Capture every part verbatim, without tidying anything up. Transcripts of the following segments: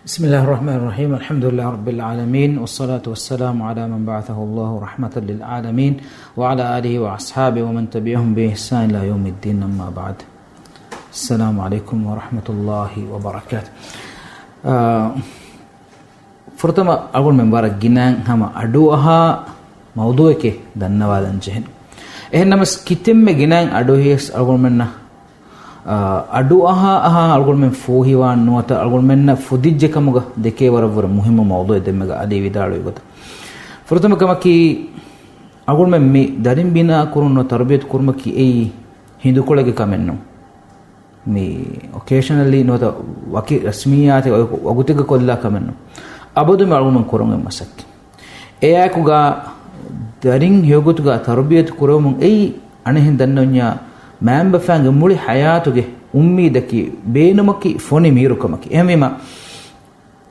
بسم الله الرحمن الرحيم. الحمد لله رب العالمين، والصلاة والسلام على من بعثه الله رحمة للعالمين، وعلى آله وأصحابه ومن تبعهم بإحسان إلى يوم الدين، أما بعد. السلام عليكم ورحمة الله وبركاته. އާ، ފުރަތަމަ އަޅުގަނޑުމެން ވަރަށް ގިނައިން ހަމަ އަޑުއަހާ މައުޟޫއެކޭ ދަންނަވާލަން ޖެހެން. އެހެންނަމަސް ކިތެންމެ ގިނައިން އަޑުއެހިޔަސް އަޅުގަނޑުމެންނަށް އާ، އަޑުއަހާ އަހާ އަޅުގަނޑުމެން ފޫހިވާން ނުވަތަ އަޅުގަނޑުމެންނަށް ފުދިއްޖެ ކަމުގަ ދެކޭ ވަރަށް ވުރެ މުހިއްމު މައުޟޫއެއް ދެންމެގަ އަލީ ވިދާޅުވި ގޮތަށް. ފުރަތަމަ ކަމަކީ، އަޅުގަނޑުމެން މި ދަރިން ބިނާ ކުރުން ނުވަ ތަރުބިޔަތު ކުރުމަކީ އެއީ ހިނދުކޮޅެއްގެ ކަމެއް ނޫން. މި އޮކޭޝަނަލީ ނުވަތަ ވަކި ރަސްމިއްޔާތެއް އޮތް ވަގުތެއްގަ ކޮށްލާ ކަމެއް ނޫން. އަބަދުމެ އަޅުގަނޑުމެން ކުރަން އޮތް މަސައްކަތް. އެއާއެކުގަ ދަރިން ހެޔޮގޮތުގަ ތަރުބިޔަތު ކުރެވުމުން އެއީ އަނެއްހެން ދަންނަވަންޏާ މައިންބަފައިންގެ މުޅި ޙަޔާތުގެ އުއްމީދަކީ ބޭނުމަކީ ފޮނި މީރުކަމަކީ. އެހެންވީމަ،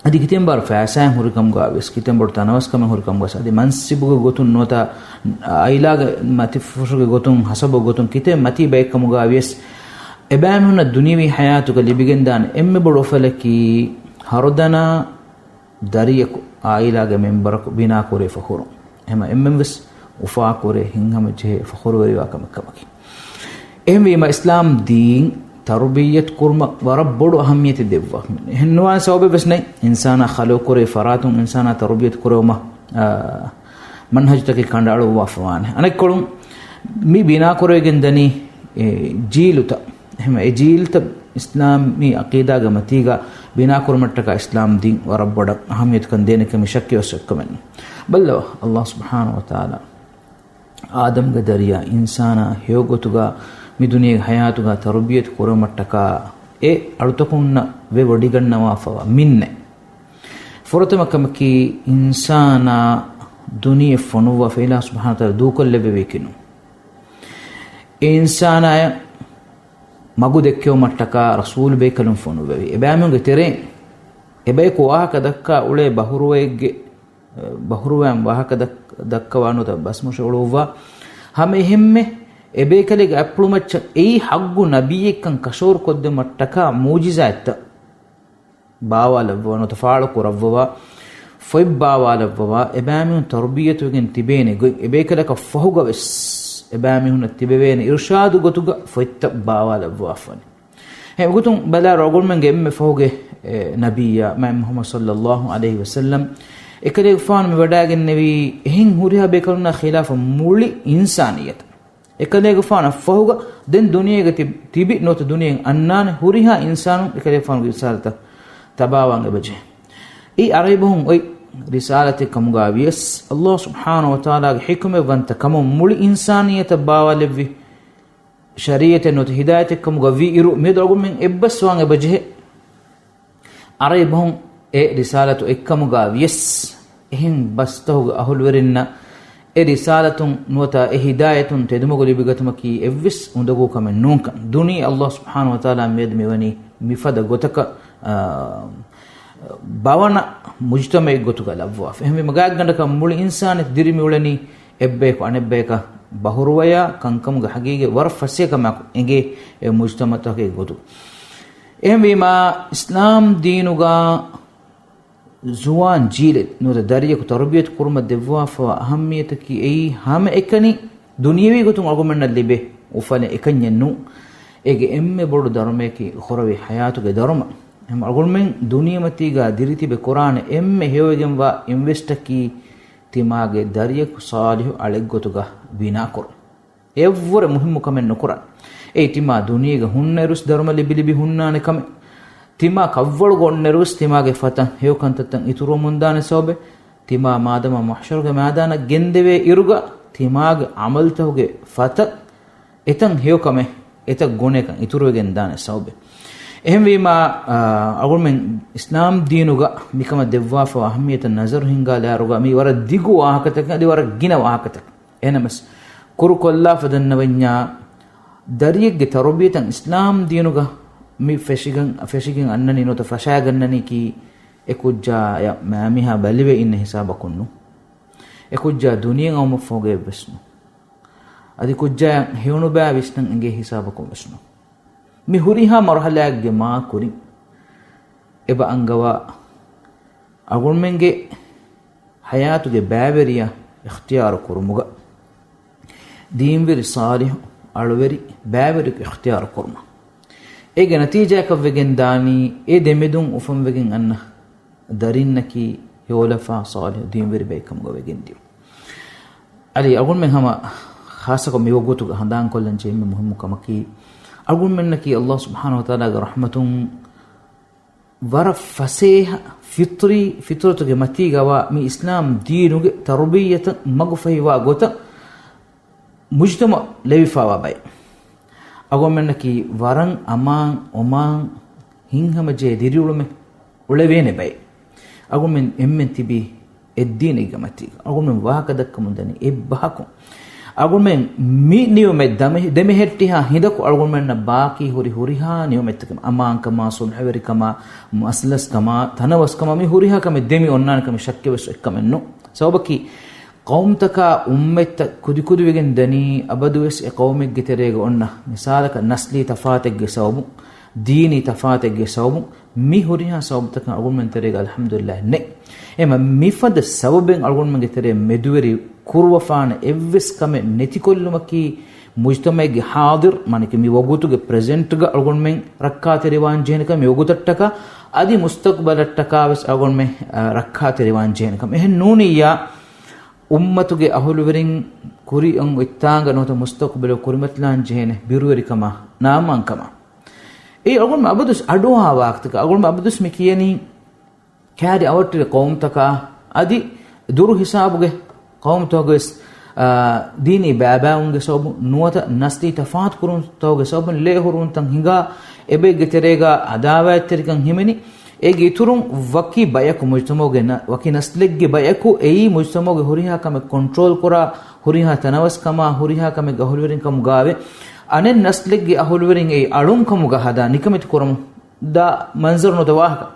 އަދި ކިތަން ބާރު ފައިސާއިން ހުރިކަމުގަވިޔަސް، ކިތަން ބޮޑު ތަނަވަސްކަމެއް ހުރިކަމުގަވިޔަސް، އަދި މަންސިބުގެ ގޮތުން ނުވަތަ އައިލާގެ މަތިފުށުގެ ގޮތުން، ހަސަބުގެ ގޮތުން ކިތަން މަތީ ބައެއްކަމުގަވިޔަސް، އެބައިމީހުންނަށް ދުނިޔެވީ ޙަޔާތުގަ ލިބިގެންދާނެ އެންމެ ބޮޑު އުފަލަކީ، ހަރުދަނާ ދަރިޔަކު އާއިލާގެ މެންބަރަކު ބިނާކުރެވިފަ ހުރުން. ހަމަ އެންމެންވެސް އުފާކުރެ ހިތްހަމަޖެހޭ ފަޚުރުވެރިވާ ކަމެއް ކަމަކީ. އެހެންވީމަ، އިސްލާމް ދީން ތަރުބިއްޔަތު ކުރުމަށް ވަރަށް ބޮޑު އަހައްމިޔަތެއް ދެއްވާ. އެހެން ނުވާނެ ސަބަބެއްވެސް ނެތް. އިންސާނާ ޚަލްޤުކުރެވި ފަރާތުން އިންސާނާ ތަރުބިއްޔަތު ކުރެވުމަށް، އާ، މަންހަޖުތަކެއް ކަނޑައަޅުއްވާފަވާނެ. އަނެއްކޮޅުން މި ބިނާކުރެވިގެން ދަނީ، އެ، ޖީލުތައް. އެހެންވެ، އެ ޖީލްތައް އިސްލާމީ ޢަޤީދާގެ މަތީގަ ބިނާކުރުމަށްޓަކާ އިސްލާމް ދީން ވަރަށް ބޮޑަށް އަހައްމިޔަތުކަން ދޭނެކަން މި ޝައްކެއް ވެސް އެއްކަމެއް ނޫން. ބައްލަވާ، ﷲ ސުބްޙާނަހޫ ވަތަޢާލާ އާދަމްގެ ދަރިޔާ އިންސާނާ ހެޔޮގޮތުގަ މި ދުނިޔޭގެ ޙަޔާތުގަ ތަރުބިޔަތު ކުރުމަށްޓަކާ އެ އަޅުތަކުންނަށް ވެވޮޑިގަންނަވާފަވާ މިންނެއް. ފުރަތަމަ ކަމަކީ، އިންސާނާ ދުނިޔެ ފޮނުއްވާފަ އިލާހު ސުބްޙާނަހޫ ވަތަޢާލާ ދޫކޮށްލެއްވެވީކީ ނޫން. އެ އިންސާނާޔަށް މަގު ދެއްކެވުމަށްޓަކާ ރަސޫލު ބޭކަލުން ފޮނުއްވެވި. އެބައިމީހުންގެ ތެރެއިން އެބަޔަކު ވާހަކަ ދައްކާ އުޅޭ ބަހުރުވައެއްގެ، ބަހުރުވައިން ވާހަކަ ދައް-، ދައްކަވާ ނުވަތަ ބަސްމޮށި އުޅުއްވާ. ހަމަ އެހެންމެ އެބޭކަލެއްގެ އަތްޕުޅުމައްޗަށް އެއީ ޙައްޤު ނަބިއްޔެއްކަން ކަށަވަރު ކޮށްދެއްވުމަށްޓަކާ މުޢުޖިޒާތްތައް ބާވާލައްވަވާ ނުވަތަ ފާޅު ކުރައްވަވާ، ފޮތް ބާވާލައްވަވާ، އެބައިމީހުން ތަރުބިއްޔަތުވެގެން ތިބޭނެ ގޮތް، އެބޭކަލަކަށް ފަހުގަވެސް އެބައިމީހުންނަށް ތިބެވޭނެ އިރުޝާދު ގޮތުގަ ފޮތްތައް ބާވާލައްވާފަވަނީ. އެގޮތުން ބަލާއިރު އަޅުގަނޑުމެންގެ އެންމެ ފަހުގެ، އެ، ނަބިއްޔާ މާތް މުޙައްމަދު ޞައްލައްލާހު ޢަލައިހި ވަސައްލަމް އެކަލޭގެފާނު މި ވަޑައިގެންނެވީ އެހެން ހުރިހާ ބޭކަލުންނާ ޚިލާފަށް މުޅި އިންސާނިއްޔަތަށް. އެކަލޭގެފާނަށް ފަހުގަ ދެން ދުނިޔޭގަ ތި-، ތިބި ނުވަތަ ދުނިޔެއިން އަންނާނެ ހުރިހާ އިންސާނުން އެކަލޭގެފާނުގެ ރިސާލަތަށް ތަބާވާން އެބަޖެހޭ. އެއީ އަރަބި ބަހުން އޮތް ރިސާލަތެއް ކަމުގަ ވިޔަސް، ﷲ ސުބްޙާނަހޫ ވަތަޢާލާގެ ޙިކުމަތްވަންތަ ކަމުން މުޅި އިންސާނިއްޔަތަށް ބާވާލެއްވި ޝަރީޢަތެއް ނުވަތަ ހިދާޔަތެއް ކަމުގަ ވީ އިރު، މިއަދު އަޅުގަނޑުމެން އެއްބަސްވާން އެބަޖެހޭ. އަރަބި ބަހުން އެ ރިސާލަތު އޮތްކަމުގަ ވިޔަސް، އެހެން ބަސްތަކުގެ އަހުލުވެރިންނަށް އެ ރިސާލަތުން ނުވަތަ އެ ހިދާޔަތުން ތެދުމަގު ލިބިގަތުމަކީ އެއްވެސް އުނދަގޫ ކަމެއް ނޫންކަން. ދުނިޔެ ﷲ ސުބްޙާނަހޫ ވަތަޢާލާ މިއަދު މިވަނީ މިފަދަ ގޮތަކަށް، އާ، ބަވަނަ މުޖުތަމަޢެއް ގޮތުގަ ލައްވާފަ. އެހެންވީމަ ގާތްގަނޑަކަށް މުޅި އިންސާނިއްޔަތު ދިރި މިއުޅެނީ އެއްބަޔަކު އަނެއްބަޔަކަށް ބަހުރުވަޔާ ކަންކަމުގެ ހަގީގަތް ވަރަށް ފަސޭހަ ކަމާއެކު އެނގޭ އެ މުޖުތަމަޢުތަކެއް ގޮތުގަ. އެހެންވީމަ، އިސްލާމް ދީނުގަ ޒުވާން ޖީލެއް ނުވަތަ ދަރިޔަކު ތަރުބިޔަތު ކުރުމަށް ދެއްވާފަވާ އަހައްމިޔަތަކީ އެއީ ހަމައެކަނި ދުނިޔަވީ ގޮތުން އަޅުގަނޑުމެންނަށް ލިބޭ އުފަލެއް އެކަންޏެއް ނޫން. އޭގެ އެންމެ ބޮޑު ދަރުމަޔަކީ އުޚުރަވީ ޙަޔާތުގެ ދަރުމަ. އެހެން އަޅުގަނޑުމެން ދުނިޔެމަތީގަ ދިރިތިބެ ކުރާނެ އެންމެ ހެޔޮވެގެންވާ އިންވެސްޓަކީ ތިމާގެ ދަރިޔަކު ޞާލިޙު އަޅެއްގޮތުގަ ބިނާކުރުން. އެއަށްވުރެ މުހިއްމު ކަމެއް ނުކުރަން. އެއީ ތިމާ ދުނިޔޭގަ ހުންނައިރުސް ދަރުމަ ލިބި ލިބި ހުންނާނެ ކަމެއް. ތިމާ ކަށްވަޅުގަ އޮންނައިރުސް ތިމާގެ ފަތަން ހެޔޮ ކަންތައްތައް އިތުރުވަމުންދާނެ ސަބަބެއް. ތިމާ މާދަމާ މަޙްޝަރުގެ މައިދާނަށް ގެންދެވޭ އިރުގަ ތިމާގެ ޢަމަލުތަކުގެ ފަތަށް އެތަން ހެޔޮ ކަމެއް، އެތައް ގުނައެއް އިތުރުވެގެން ދާނެ ސަބަބެއް. އެހެންވީމާ، އާ، އަޅުގަނޑުމެން އިސްލާމް ދީނުގަ މިކަމަށް ދެއްވާފަވާ އަހައްމިޔަތަށް ނަޒަރު ހިންގާލާއިރުގަ މީ ވަރަށް ދިގު ވާހަކަތަކެއް، އަދި ވަރަށް ގިނަ ވާހަކަތަކެއް. އެހެނަމަސް ކުރުކޮށްލާފަ ދަންނަވަންޏާ، ދަރިއެއްގެ ތަރުބިޔަތަށް އިސްލާމް ދީނުގަ މި ފެށިގެން، ފެށިގެން އަންނަނީ ނުވަތަ ފަށާގަންނަނީކީ އެ ކުއްޖާޔަށް މައިމީހާ ބަލިވެ އިންނަ ހިސާބަކުން ނޫން. އެ ކުއްޖާ ދުނިޔެއަށް އައުމަށްފަހުގައެއްވެސް ނޫން. އަދި ކުއްޖާޔަށް ހެޔޮނުބައި ވިސްނަން އެނގޭ ހިސާބަކުން ވެސް ނޫން. މި ހުރިހާ މަރުހަލާއެއްގެ މާ ކުރިން އެބަ އަންގަވާ އަޅުގަނޑުމެންގެ ޙަޔާތުގެ ބައިވެރިޔާ އިޚްތިޔާރު ކުރުމުގަ، ދީންވެރި ޞާލިޙު އަޅުވެރި ބައިވެރިޔަކު އިޚްތިޔާރު ކުރުމަށް. އޭގެ ނަތީޖާއަކަށްވެގެން ދާނީ، އެ ދެމެދުން އުފަންވެގެން އަންނަ ދަރިންނަކީ ހެޔޮލަފާ ޞާލިޙު ދީންވެރި ބައެއްކަމުގަ ވެގެންދިޔުން. އަދި އަޅުގަނޑުމެން ހަމަ ޚާއްޞަކޮށް މި ވަގުތުގަ ހަނދާންކޮށްލަން ޖެހި މުހިއްމު ކަމަކީ، އަޅުގަނޑުމެންނަކީ ﷲ ސުބްޙާނަހޫ ވަތަޢާލާގެ ރަޙްމަތުން ވަރަށް ފަސޭހަ ފިޠްރީ ފިޠުރަތުގެ މަތީގަވާ މި އިސްލާމް ދީނުގެ ތަރުބިއްޔަތަށް މަގުފަހިވާ ގޮތަށް މުޖްތަމަޢު ލެވިފާވާ ބައެއް. އަޅުގަނޑުމެންނަކީ ވަރަށް އަމާން އޮމާން ހިތްހަމަޖެހޭ ދިރިއުޅުމެއް އުޅެވޭނެ ބައެއް. އަޅުގަނޑުމެން އެންމެން ތިބީ އެއްދީނެއްގެ މަތީގަ. އަޅުގަނޑުމެން ވާހަކަ ދައްކަމުން ދަނީ އެއްބަހަކުން. އަޅުގަނޑުމެން މި ނިޢުމަތް ދެމެ-، ދެމެހެއްޓިހާ ހިނދަކު އަޅުގަނޑުމެންނަށް ބާކީ ހުރި ހުރިހާ ނިޢުމަތްތަކެއް، އަމާންކަމާ، ޞުލްޙަވެރިކަމާ، މަސްލަސްކަމާ، ތަނަވަސްކަމާ، މި ހުރިހާ ކަމެއް ދެމި އޮންނާނެ ކަމެއް ޝައްކެއް ވެސް އެއްކަމެއް ނޫން. ސަބަބަކީ، ޤައުމުތަކާ އުއްމަތްތައް ކުދިކުދިވެގެން ދަނީ، އަބަދުވެސް އެ ޤައުމެއްގެ ތެރޭގަ އޮންނަ، މިސާލަކަށް، ނަސްލީ ތަފާތެއްގެ ސަބަބުން، ދީނީ ތަފާތެއްގެ ސަބަބުން، މި ހުރިހާ ސަބަބުތަކަށް އަޅުގަނޑުމެން ތެރޭގަ އަލްޙަމްދުލިއްލާހް ނެތް. އެމަ މިފަދަ ސަބަބެއް އަޅުގަނޑުމެންގެ ތެރޭ މެދުވެރި ކުރުވަފާނެ އެއްވެސް ކަމެއް ނެތިކޮށްލުމަކީ، މުޖްތަމަޢެއްގެ ޙާޟިރު، މާނައަކީ މި ވަގުތުގެ ޕްރެޒެންޓްގަ އަޅުގަނޑުމެން ރައްކާތެރިވާން ޖެހޭނެ ކަމެއް، މި ވަގުތަށްޓަކާ އަދި މުސްތަޤްބަލަށްޓަކާ ވެސް އަޅުގަނޑުމެން، އަ، ރައްކާތެރިވާން ޖެހޭނެ ކަމެއް. އެހެން ނޫނިއްޔާ، އުއްމަތުގެ އަހުލުވެރިން ކުރިއަށް އޮތްތާނގަ ނުވަތަ މުސްތަޤްބަލު ކުރިމަތިލާން ޖެހޭނެ ބިރުވެރިކަމާ، ނާމާންކަމާ. އެއީ އަޅުގަނޑުމެން އަބަދުސް އަޑުއަހާ ވާހަކަތަކެއް. އަޅުގަނޑުމެން އަބަދުސް މި ކިޔަނީ ކާރި އަވަށްޓެރި ޤައުމުތަކާ އަދި ދުރު ހިސާބުގެ ޤައުމުތަކުގެ ވެސް، އާ، ދީނީ ބައިބައިވުމުގެ ސަބަބުން ނުވަތަ ނަސްލީ ތަފާތުކުރުންތަކުގެ ސަބަބުން ލޭ ހުރުންތައް ހިނގާ، އެބައެއްގެ ތެރޭގަ އަދާވާތްތެރިކަން ހިމެނި، އޭގެ އިތުރުން ވަކި ބަޔަކު މުޖްތަމަޢުގެ ނަ-، ވަކި ނަސްލެއްގެ ބަޔަކު އެއީ މުޖްތަމަޢުގެ ހުރިހާ ކަމެއް ކޮންޓްރޯލް ކުރާ، ހުރިހާ ތަނަވަސްކަމާ، ހުރިހާ ކަމެއްގެ އަހުލުވެރިންކަމުގައިވެ، އަނެއް ނަސްލެއްގެ އަހުލުވެރިން އެއީ އަޅުންކަމުގަ ހަދާ ނިކަމެތި ކުރަމުން ދާ މަންޒަރު ނުވަތަ ވާހަކަ.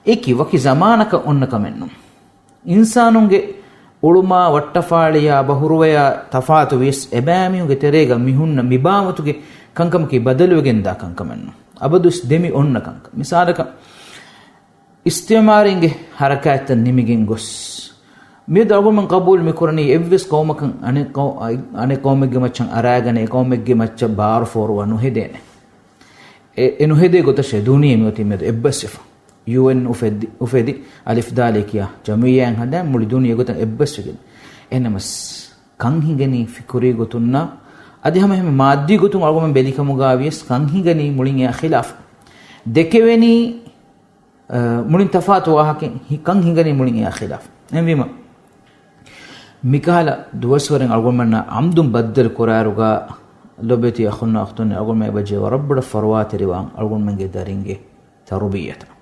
އެކި ވަކި ޒަމާނަކަށް އޮންނަ ކަމެއް ނޫން. އިންސާނުންގެ އުޅުމާ، ވައްޓަފާޅިޔާ، ބަހުރުވަޔާ ތަފާތު ވިޔަސް، އެބައިމީހުންގެ ތެރޭގަ މި ހުންނަ މި ބާވަތުގެ ކަންކަމަކީ ބަދަލުވެގެންދާ ކަންކަމެއް ނޫން. އަބަދުވެސް ދެމި އޮންނަ ކަންކަން. މިސާލަކަށް، އިސްތިޢުމާރީންގެ ހަރަކާތްތައް ނިމިގެން ގޮސް، މިއަދު އަޅުގަނޑުމެން ޤަބޫލު މި ކުރަނީ އެއްވެސް ޤައުމަކަށް އަނެއް ޤައު-، އަނެއް ޤައުމެއްގެ މައްޗަށް އަރާގަނެ، އެ ޤައުމެއްގެ މައްޗަށް ބާރު ފޯރުވާ ނުހެދޭނެ. އެ، އެ ނުހެދޭ ގޮތަށޭ ދުނިޔެ މިއޮތީ މިއަދު އެއްބަސްވެފަ. ޔޫއެން އުފެދި، އުފެދި، އަލިފް ދާލޭ ކިޔާ ޖަމިއްޔާއެއް ހަދާ މުޅި ދުނިޔެ ގޮތަށް އެއްބަސްވެގެން. އެހެންނަމަސް، ކަން ހިނގަނީ ފިކުރީ ގޮތުންނާ، އަދި ހަމަ އެހެން މާއްދީ ގޮތުން އަޅުގަނޑުމެން ބެލި ކަމުގަ ވިޔަސް، ކަން ހިނގަނީ މުޅިން އެއާ ޚިލާފަށް. ދެކެވެނީ، އަ، މުޅިން ތަފާތު ވާހަކައެއް، ހި-، ކަން ހިނގަނީ މުޅިން އެއާ ޚިލާފަށް. އެހެންވީމަ، މިކަހަލަ ދުވަސްވަރެއް އަޅުގަނޑުމެންނަށް އަމްދުން ބައްދަލު ކުރާއިރުގަ، ލޮބެތި އަޚުންނާ އުޚްތުން، އަޅުގަނޑުމެން އެބަޖެހޭ ވަރަށް ބޮޑަށް ފަރުވާތެރިވާން އަޅުގަނޑުމެންގެ ދަރިންގެ ތަރުބިއްޔަތަށް.